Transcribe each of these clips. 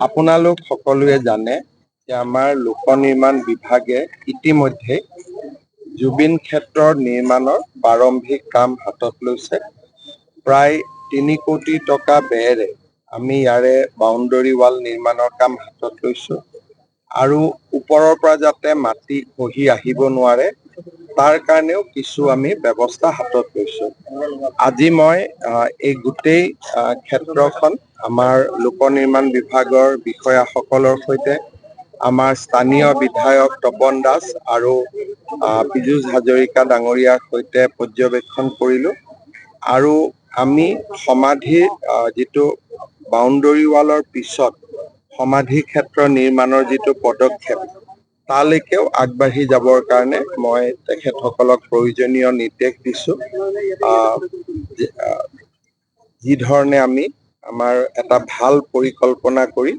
আপোনালোক সকলোৱে জানে যে আমাৰ লোক নিৰ্মাণ বিভাগে ইতিমধ্যে জুবিন ক্ষেত্ৰৰ নিৰ্মাণৰ প্ৰাৰম্ভিক কাম হাতত লৈছে। প্ৰায় 3 কোটি টকা ব্যয়েৰে আমি ইয়াৰে বাউণ্ডৰী ৱাল নিৰ্মাণৰ কাম হাতত লৈছো আৰু ওপৰৰ পৰা যাতে মাটি খহি আহিব নোৱাৰে, তাৰ কাৰণেও কিছু আমি ব্যৱস্থা হাতত লৈছো। আজি মই এই গোটেই ক্ষেত্ৰখন আমাৰ লোক নিৰ্মাণ বিভাগৰ বিষয়াসকলৰ সৈতে, আমাৰ স্থানীয় বিধায়ক তপন দাস আৰু পীযুষ হাজৰিকা ডাঙৰীয়াৰ সৈতে পৰ্যবেক্ষণ কৰিলো আৰু আমি সমাধিৰ যিটো বাউণ্ডৰী ৱালৰ পিছত সমাধি ক্ষেত্ৰ নিৰ্মাণৰ যিটো পদক্ষেপ, তালৈকেও আগবাঢ়ি যাবৰ কাৰণে মই তেখেতসকলক প্ৰয়োজনীয় নিৰ্দেশ দিছো। যি ধৰণে আমি আমাৰ এটা ভাল পৰিকল্পনা কৰি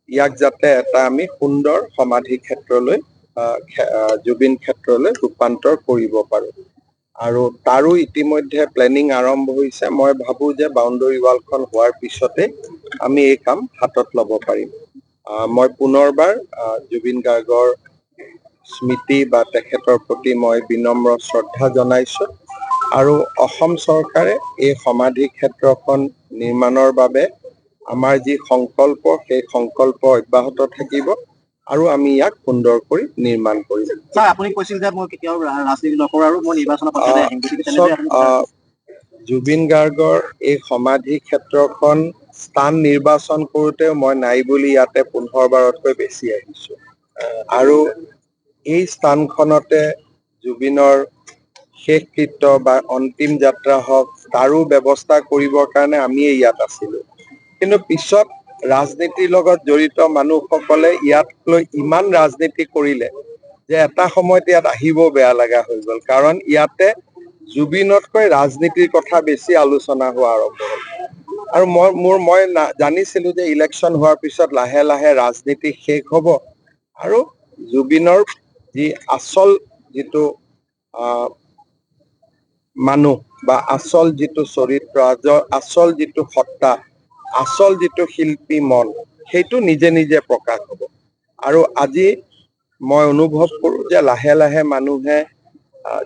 ইয়াক যাতে এটা আমি সুন্দৰ সমাধি ক্ষেত্ৰলৈ, জুবিন ক্ষেত্ৰলৈ ৰূপান্তৰ কৰিব পাৰো আৰু তাৰো ইতিমধ্যে প্লেনিং আৰম্ভ হৈছে। মই ভাবো যে বাউণ্ডৰী ৱালখন হোৱাৰ পিছতে আমি এই কাম হাতত ল'ব পাৰিম। মই পুনৰবাৰ জুবিন গাৰ্গৰ স্মৃতি বা তেখেতৰ প্ৰতি মই বিনম্ৰ শ্ৰদ্ধা জনাইছো আৰু অসম চৰকাৰে এই সমাধি ক্ষেত্ৰখন নিৰ্মাণৰ বাবে আমাৰ যি সংকল্প, সেই সংকল্প অব্যাহত থাকিব আৰু আমি ইয়াক সুন্দৰ কৰি নিৰ্মাণ কৰিম। ছাৰ, আপুনি কৈছিল যে মই কেতিয়াও ৰাজনীতি নকৰোঁ আৰু মই নিৰ্বাচনৰ পাছতে আহিম। গতিকে চব তেনেদৰে আপুনি জুবিন গাৰ্গৰ এই সমাধি ক্ষেত্ৰখন স্থান নিৰ্বাচন কৰোঁতেও মই নাই বুলি ইয়াতে 15 বাৰতকৈ বেছি আহিছো আৰু এই স্থানখনতে জুবিনৰ শেষকৃত্য বা অন্তিম যাত্ৰা হওক, তাৰো ব্যৱস্থা কৰিবৰ কাৰণে আমিয়ে ইয়াত আছিলো। কিন্তু পিছত ৰাজনীতিৰ লগত জড়িত মানুহসকলে ইয়াক লৈ ইমান ৰাজনীতি কৰিলে যে এটা সময়ত ইয়াত আহিব বেয়া লগা হৈ গ'ল, কাৰণ ইয়াতে জুবিনতকৈ ৰাজনীতিৰ কথা বেছি আলোচনা হোৱা আৰম্ভ হ'ল। আৰু মই জানিছিলো যে ইলেকশ্যন হোৱাৰ পিছত লাহে লাহে ৰাজনীতি শেষ হ'ব আৰু জুবিনৰ যি আচল যিটো মানুহ বা আচল যিটো চৰিত্ৰ, আচল যিটো সত্তা, আচল যিটো শিল্পী মন, সেইটো নিজে নিজে প্ৰকাশ হ'ব। আৰু আজি মই অনুভৱ কৰোঁ যে লাহে লাহে মানুহে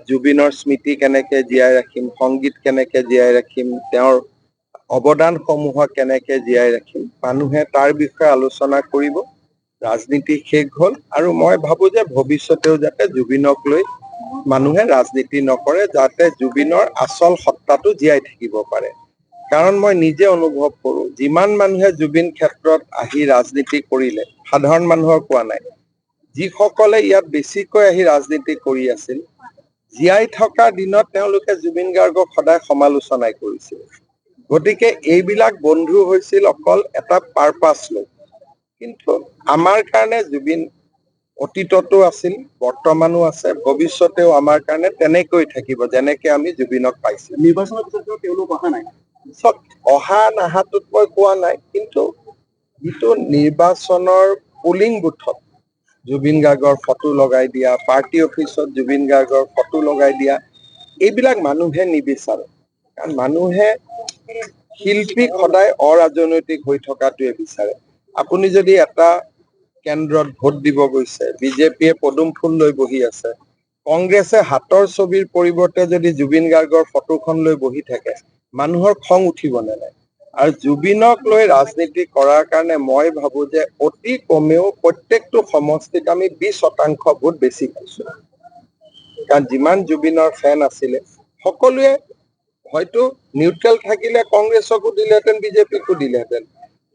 জুবিনৰ স্মৃতি কেনেকে জীয়াই ৰাখিম, সংগীত কেনেকে জীয়াই ৰাখিম, তেওঁৰ অৱদানসমূহক কেনেকে জীয়াই ৰাখিম, মানুহে তাৰ বিষয়ে আলোচনা কৰিব। ৰাজনীতি শেষ হ'ল আৰু মই ভাবো যে ভৱিষ্যতেও যাতে জুবিনক লৈ মানুহে ৰাজনীতি নকৰে, যাতে জুবিনৰ আচল সত্তাটো জীয়াই থাকিব পাৰে। কাৰণ মই নিজে অনুভৱ কৰো, যিমান মানুহে জুবিন ক্ষেত্ৰত আহি ৰাজনীতি কৰিলে, সাধাৰণ মানুহৰ কোৱা নাই, যিসকলে ইয়াত বেছিকৈ আহি ৰাজনীতি কৰি আছিল, জীয়াই থকা দিনত তেওঁলোকে জুবিন গাৰ্গক সদায় সমালোচনাই কৰিছিল। গতিকে এইবিলাক বন্ধু হৈছিল অকল এটা পাৰপাছ লৈ। কিন্তু আমাৰ কাৰণে জুবিন অতীততো আছিল, বৰ্তমানো আছে, ভৱিষ্যতেও আমাৰ কাৰণে তেনেকৈ থাকিব, যেনেকে আমি জুবিনক পাইছিলো। নিৰ্বাচনৰ পিছত তেওঁলোক অহা নাই। চব অহা নাহাটোত মই কোৱা নাই, কিন্তু যিটো নিৰ্বাচনৰ পলিং বুথত জুবিন গাৰ্গৰ ফটো লগাই দিয়া, পাৰ্টি অফিচত জুবিন গাৰ্গৰ ফটো লগাই দিয়া, এইবিলাক মানুহে নিবিচাৰে। কাৰণ মানুহে শিল্পীক সদায় অৰাজনৈতিক হৈ থকাটোৱে বিচাৰে। আপুনি যদি এটা কেন্দ্ৰত ভোট দিব গৈছে, বিজেপিয়ে পদুম ফুল লৈ বহি আছে, কংগ্ৰেছে হাতৰ ছবিৰ পৰিৱৰ্তে যদি জুবিন গাৰ্গৰ ফটোখন লৈ বহি থাকে, মানুহৰ খং উঠিব নে নাই? আৰু জুবিনক লৈ ৰাজনীতি কৰাৰ কাৰণে মই ভাবো যে অতি কমেও প্ৰত্যেকটো সমষ্টিত আমি 20% ভোট বেছি পাইছো। কাৰণ যিমান জুবিনৰ ফেন আছিলে, সকলোৱে হয়তো নিউট্ৰেল থাকিলে কংগ্ৰেছকো দিলেহেঁতেন, বিজেপিকো দিলেহেঁতেন।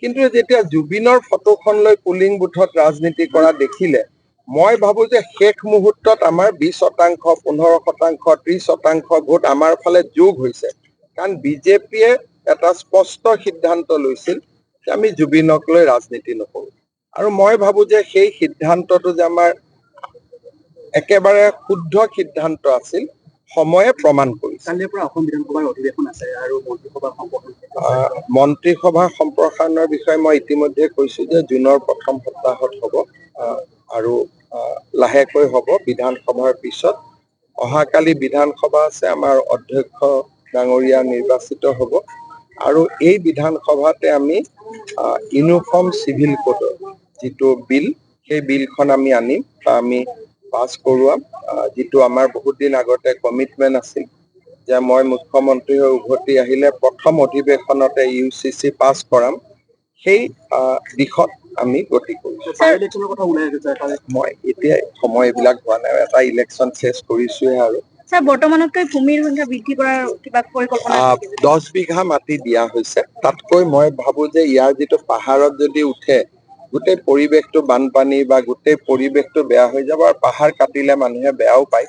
কিন্তু যেতিয়া জুবিনৰ ফটোখন লৈ পুলিং বুথত ৰাজনীতি কৰা দেখিলে, মই ভাবো যে শেষ মুহূৰ্তত আমাৰ 20%, 15%, 30% ভোট আমাৰ ফালে যোগ হৈছে। কাৰণ বিজেপিয়ে এটা স্পষ্ট সিদ্ধান্ত লৈছিল যে আমি জুবিনক লৈ ৰাজনীতি নকৰো। আৰু মই ভাবো যে সেই সিদ্ধান্তটো যে আমাৰ একেবাৰে শুদ্ধ সিদ্ধান্ত আছিল, সময়ে প্ৰমাণ কৰিছে। কালিৰ পৰা অসম বিধানসভাৰ অধিৱেশন আছে আৰু মন্ত্ৰীসভা সম্প্ৰসাৰণ মন্ত্ৰীসভা সম্প্ৰসাৰণৰ বিষয়ে মই ইতিমধ্যে কৈছো যে জুনৰ প্ৰথম সপ্তাহত হ'ব আৰু লাহেকৈ হ'ব বিধানসভাৰ পিছত। অহাকালি বিধানসভা আছে, আমাৰ অধ্যক্ষ ডাঙৰীয়া নিৰ্বাচিত হ'ব আৰু এই বিধানসভাতে আমি ইউনিফৰ্ম চিভিল কোডৰ যিটো বিল, সেই বিলখন আমি আনিম বা আমি পাছ কৰোৱাম। যিটো আমাৰ বহুত দিন আগতে কমিটমেণ্ট আছিল যে মই মুখ্যমন্ত্ৰী হৈ উভতি আহিলে প্ৰথম অধিৱেশনতে ইউচিচি পাছ কৰাম, সেই দিশত আমি গতি কৰিছো। বাই ইলেকশ্যনৰ কথা ওলাই আছে ছাৰ। মই এতিয়া সময় এইবিলাক হোৱা নাই, এটা ইলেকশ্যন শেষ কৰিছোহে আৰু। ছাৰ, বৰ্তমানতকৈ ভূমিৰ সংখ্যা বৃদ্ধি কৰাৰ কিবা পৰিকল্পনা আছে নেকি? 10 বিঘা মাটি দিয়া হৈছে। তাতকৈ মই ভাবো যে ইয়াৰ যিটো পাহাৰত যদি উঠে, গোটেই পৰিৱেশটো বানপানী বা গোটেই পৰিৱেশটো বেয়া হৈ যাব আৰু পাহাৰ কাটিলে মানুহে বেয়াও পায়।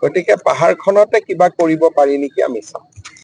গতিকে পাহাৰখনতে কিবা কৰিব পাৰি নেকি আমি চাম।